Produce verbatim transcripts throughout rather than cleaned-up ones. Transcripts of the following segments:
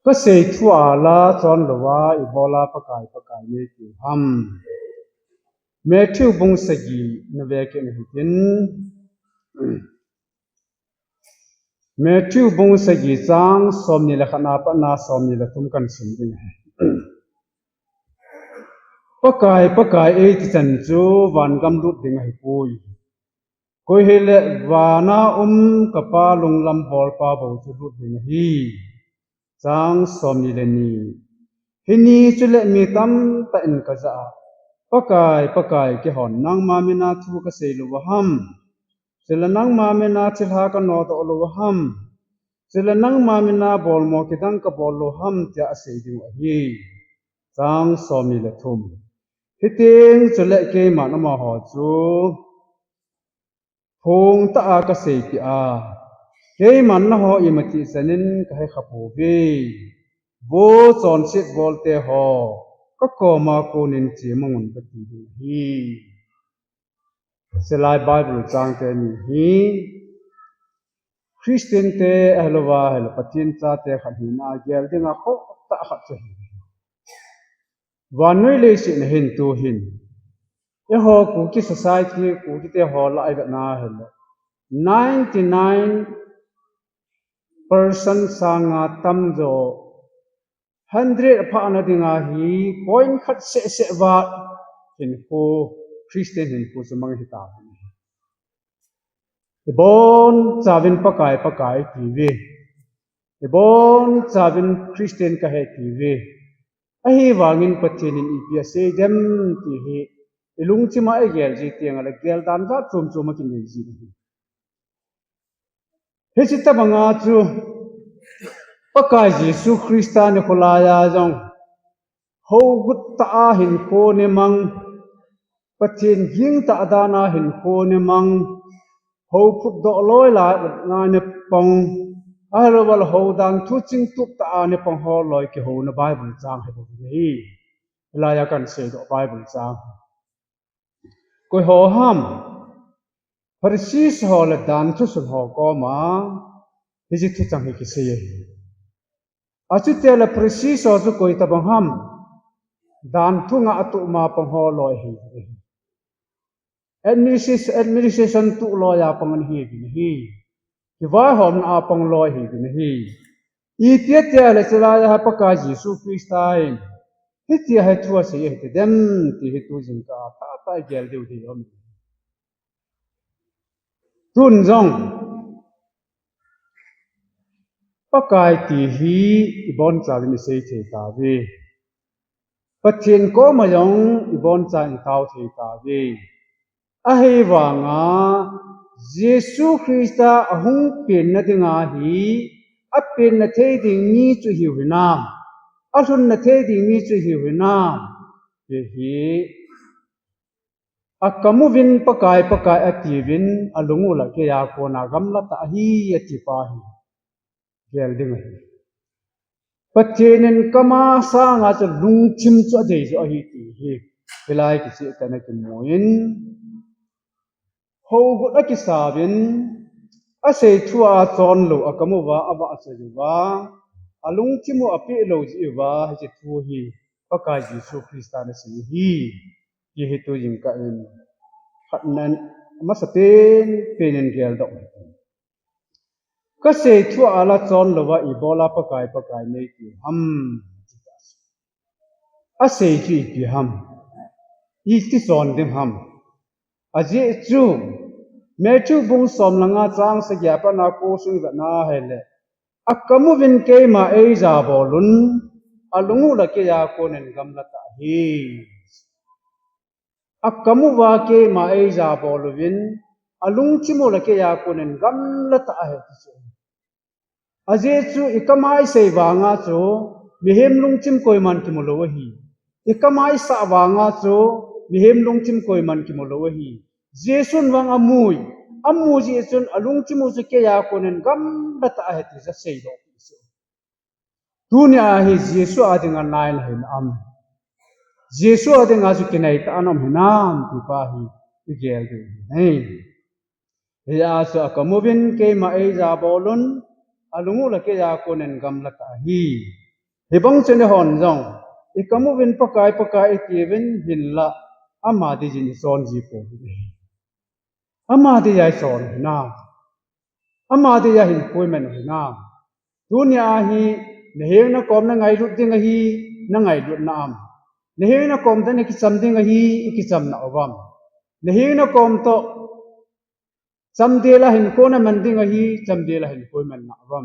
Kasei thu a la chon lou a, ibola Pakai, Pakai nei tiu ham. Matthew bung sagi na ve kit na hitin. Matthew bung sagi chang somni le khat na pat na somni le thum kan sim ding ahi. Pakai, Pakai eiti chan chu vangam lut ding ahipoi. Koi hile vana um ka Pa lunglam bolpa bou chu lut ding ahi. Chang somni le ni. Hini chule mi tamtah in kajah a, Pakai, Pakai, keihon nangma mina thu kasei lou u ham? Chule nangma mina thilha kanodoh lou u ham? Chule nangma mina bolmo kidang kabol lou u ham, tia asei ding u ahi. Chang somni le thum. Hiteng chule keiman amaho chu phongtah a kaseipeh a, keiman nangho imatih chanin kahe khapouve. Vo chonset bolte ho, kakoma konin chemangun kati ding ahi. Hilai Bible changte ni hi Christian te ahilouva, ahilou Pathen chate khat hina a gel dinga khohtah khat chu ahi. Vannoi leiset a hin tuhin, eiho Kuki society, Kuki te ho lah a ivet na hile, ninety nine percent sanga tamjo, hundred aphah na dinga hi point khat sehseh vat hinkho, Christian hinkho chu mang hita. Ibonchauvin Pakai, Pakai itiuve. Ibonchauvin Christian kahi tiuve. Ahivangin Pathen in ipi asei dem ti hi ilungthim a igel ji teng le geldan jat chom chom akinei ji ahi. Hiche tobanga chu Pakai Jesu Christa nikho laiya jong hougut tah a hinkho neimang, Pathen ging tah dan a hinkho neimang, hou phutdoh loi lai a neipang, ahilouleh hou dan thu chingtup tah a neipang ho loi kihouna Bible chang hi bou ahi. Hilaiya kahin seidoh Bible chang. Koi ho ham? Pharisee ho le danthu sun ho koma hiche thuchang hi kisei ahi. Achuti le Pharisee ho chu koi tabang ham? Danthu ngah a tuh ma pang ho loi ahi. Administration, administration tuh loi a pang ahi. Kivaihomna a pang loi ahi. Itia tia le chulaiya Pakai Jesu Christa in hitia hi thu asei ahi ti dem ti hi tu jingkah a tah tah a igel diu ding ahi. Tun jong Pakai ti hi ibonchauvin isei thei tauve. Pathen koma jong ibonchauvin itao thei tauve. Ahivanga Jesu Christa ahung penna dinga hi, apenna thei ding mi chu ihiu hinam, alhunna thei ding mi chu ihiu hinam, ti hi akam uvin Pakai, Pakai atiuvin, alung u lah keiya kona gamla tah ahi ati pa hi gel ding ahi. Pathen in kama sanga chu lungthim chu adei joh ahi ti hi hilai kicheh tah a kimun, hougut akisauvin, asei thu a chon lou, akam uva avahchoi uva, alungthim u apeh lou jeh uva hiche thu hi Pakai Jesu Christa in asei ahi ti hi tu jingkah in khatna in, amasapen pen in geldoh. Kasei thu a la chon louva ibola Pakai, Pakai nei tiu ham? Asei chu ipi ham? Iti chon ding ham? Ajeh chu Matthew bung som le nga chang sagi a pat na ko sung ivet na hile, akam uvin keima eijabol un, alung u lah keiya konin gamla tah ahi. Akam uva keima eijabol uvin, alungthim u lah keiya konin gamla tah ahi ti chu. Ajeh chu ikam a isei vanga chu mihem lungthim koiman kimu lou ahi. Ikam a isah vanga chu mihem lungthim koiman kimu lou ahi. Jesun vang amui, amu jeh chun alungthim u chu keiya konin gamla tah ahi ti chu aseidoh pi chu. Tunia hi Jesu a dinga nai nahi nam? Jesu a dinga chu kinai tah a na um hinam ti pa hi igel diu ahi. Hijeh a chu akam uvin keima eijabol un, alung u lah keiya konin gamla tah ahi. Hibang chun eihon jong, ikam uvin Pakai, Pakai itiuvin hinlah, ama dingin ichon ji pouve. Ama dia ichon u hinam. Ama dia hinkho iman u hinam. Tunia hi, nahenga nakom nangailut ding ahi, nangailut nam. Nahenga nakom tah nakicham ding ahi, ikicham nauvam. Nahenga nakom toh, chamdel a hinkho naman ding ahi, chamdel a hinkho iman nauvam.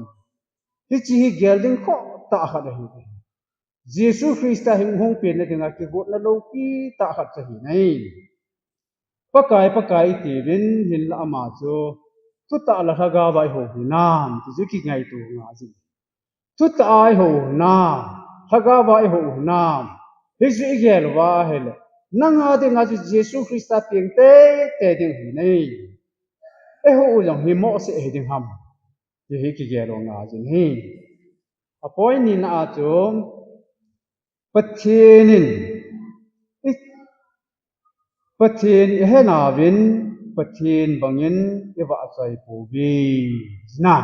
Hiche hi gel ding khoh tah khat ahi. Jesu Christa hung, hung penna dinga kigotna loupi tah khat chu ahi nai. Pakai, Pakai itiuvin hinlah ama chu, thutah le lhagaova ihou u hinam, ti chu kingaito ngai jin. Thutah a ihou u hinam, lhagaova ihou u hinam, hichu igel uva ahile, nanga dinga chu Jesu Christa peng teitei ding ahi nai. Ihou u jong hi mohseh ahi ding ham, ti hi kigel u ngai jin ahi. Apoinina a chu, Pathen in, i, Pathen ihenauvin, Pathen bangin ivahchoi pouve. Jina.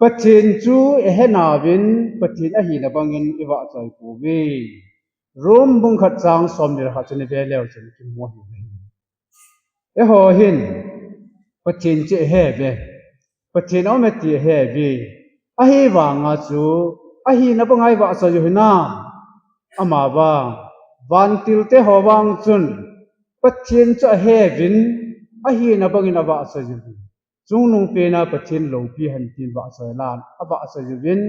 Pathen chu ihenauvin, Pathen ahina bangin ivahchoi pouve. Rom bung khat chang somni le khat chu nave leu chun kimu ahi. Eiho hin, Pathen chu iheuve. Pathen aume ti iheuve. Ahivanga chu, ahina banga ivahchoi u hinam. Amavang, vantilte ho vang chun, Pathen chu aheuvin, ahina bangin avahchoi uve. Chungnung pena Pathen loupi hen tin vahchoi lan, avahchoi uvin,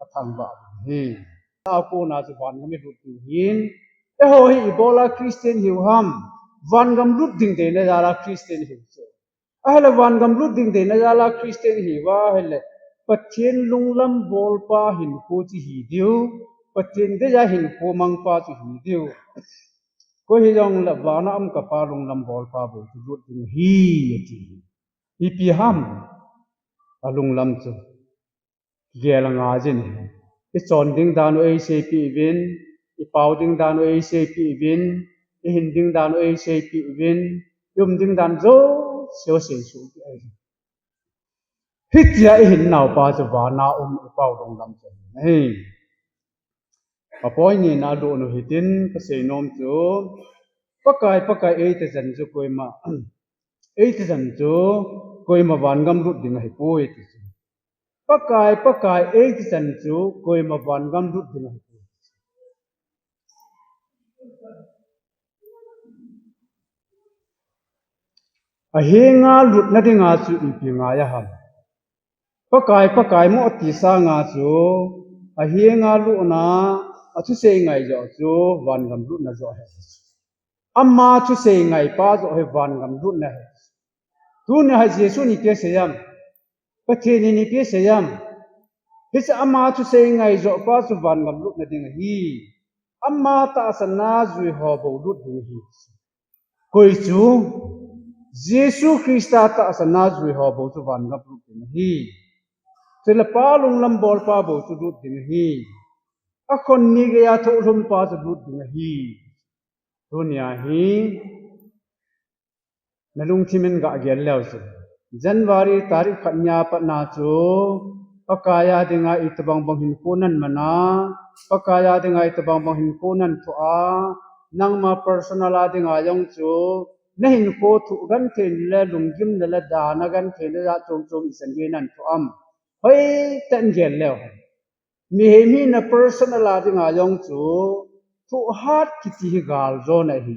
athangvah u ahi. Akona chu vangam ilut diu ahin, eiho hi ibola Christian ihiu ham, vangam lut ding deina jal'a Christian ihiu chu. Ahile vangam lut ding deina jal'a Christian ihiuva ahile, Pathen lunglam bolpa hinkho chu hi diu, Pathen deija hinkho mangpa chu hi diu. Koi hijongle vana um kapa lunglam bolpa bou chu lut ding ahi, ati. Ipi ham, alunglam chu. Gel angai jin. Ichon ding dan u eiseipeh uvin, ipao ding dan u eiseipeh uvin, ihin ding dan u eiseipeh uvin, ium ding dan jouse u seisoh peh uvin. Hitia ihin naupa chu vana um ipao lunglam chu ahi. Apoinina a lhun u hitin kasei nom chu, Pakai, Pakai eiti chan chu koima, eiti chan chu koima vangam lut ding ahipoi ti chu. Pakai, Pakai eiti chan chu koima vangam lut ding ahipoi. Ahenga lutna dinga chu ipi ngai a ham. Pakai, Pakai mo ati sanga chu, ahenga lutna, athusei ngai joh chu, vangam lutna joh ahi. Ama thusei ngaipa joh hi vangam lutna ahi. Tunia hi Jesun ipi asei em? Pathen in ipi asei em? Hiche ama thusei ngai joh pa chu vangam lutna ding ahi. Ama tahsanna jui ho bou lut ding ahi. Koi chu, Jesu Christa tahsanna jui ho bou chu vangam lut ding ahi. Chule Pa lunglam bolpa bou chu lut ding ahi. Akhon ni geiya thohlhum pa chu lut ding ahi. Tunia hi, nalungthim in gah gel leu chun, January tarik khat nia patna chu, Pakai a dinga itobang bang hinkho nan man a, Pakai a dinga itobang bang hinkho nan thoh a, nangma personal a dinga jong chu, nahinkho thoh gentheina le lunggimna le dana gentheina jat chom chom ichan gei nan thoh am. Hoitah in gel leu hen. Mihem hina personal a dinga jong chu, thohhat kiti hi galjona ahi.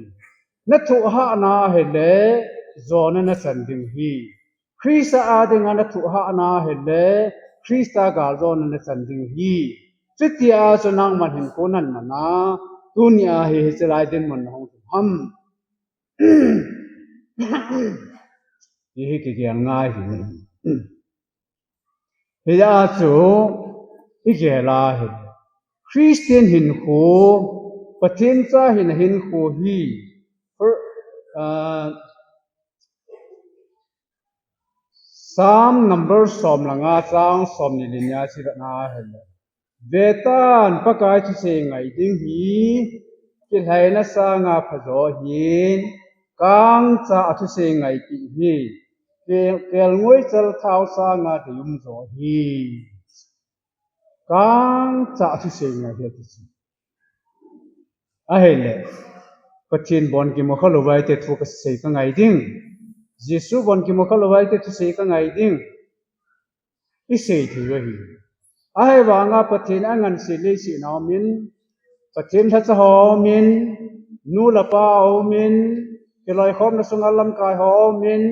Nathohhat na ahile, jona nachan ding ahi. Christa a dinga nathohhat na ahile, Christa galjona nachan ding ahi. Chutia chu nangman hinkho nan man a, tunia hi hiche lai dinmun nahung lhung ham. Hihi kigel ngai ahi. Hia chu, igel a hi. Christian hinkho, Pathen cha hina hinkho hi, per-, ah, Psalm number som le nga chang somni le ni a chu ivet na ahile. Vetan, Pakai thusei ngai ding hi, kilhaina sanga phajo ahin, kangcha a thusei ngaipi hi, ke-, kelngoi chal thao sanga deium jo ahi. Kangcha thusei ngai hi ati chu. Ahile, Pathen bon kimu kha lou vai te thu kasei kangai ding. Jesu bon kimu kha lou vai te thusei kangai ding. I sei thei u ahi. Ahivanga Pathen anganse leiset a um in, Pathen lhacha ho um in, nu le pa um in, kiloikhomna sunga lamkai ho um in,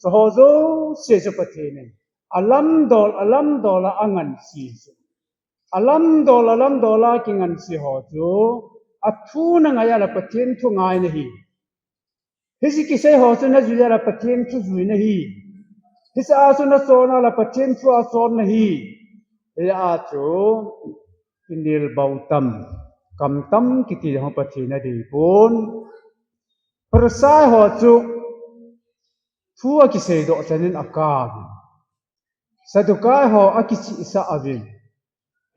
chuho jouse chu Pathen in alamdol, alamdol a anganse chu. Alamdol, alamdol a kinganse ho chu, athu nangai a le Pathen thu ngai nahi. Hiche kisei ho chu najui a le Pathen thu jui nahi. Hiche a chu nachon a le Pathen thu a chon nahi. Hia chu, kinel bau tam, kam tam kiti ho Pathen adei pon. Pharisai ho chu thu akisei doh chan in akap. Sadducee ho akichihsah uvin.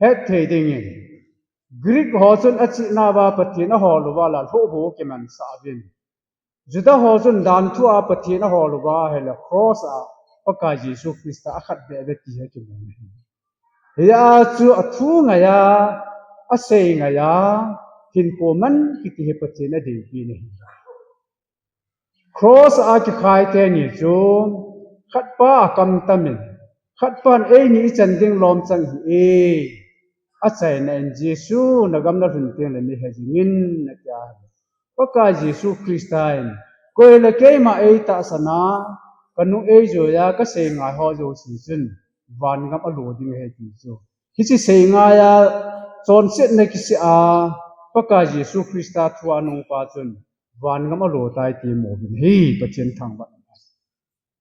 Hetthei dingin, Greek ho chun achihna uva Pathen ahol uva le lhohbu kimansah uvin. Juda ho chun danthu a Pathen ahol uva ahile cross a Pakai Jesu Christa akhat beh beh ti hi kimu nahi. Hia chu athu ngai a, asei ngai a, hinkho man kiti hi Pathen adeipi nahi. Cross a kikhai teni chu, khatpa akam tam in, khatpan eini ichan ding lom chang hih e, achaina in Jesu nagam nalhun tengle neihe jingin atia. Pakai Jesu Christa in, koi le keima eitahsan a, kanu eijui a, kasei ngai ho jouse chun, vangam alo ding ahi ti chu. Hiche sei ngai a, chonsetna kisih a, Pakai Jesu Christa thu a nungpa chun, vangam alo tai ti mu uvin ahi, Pathen thangvah.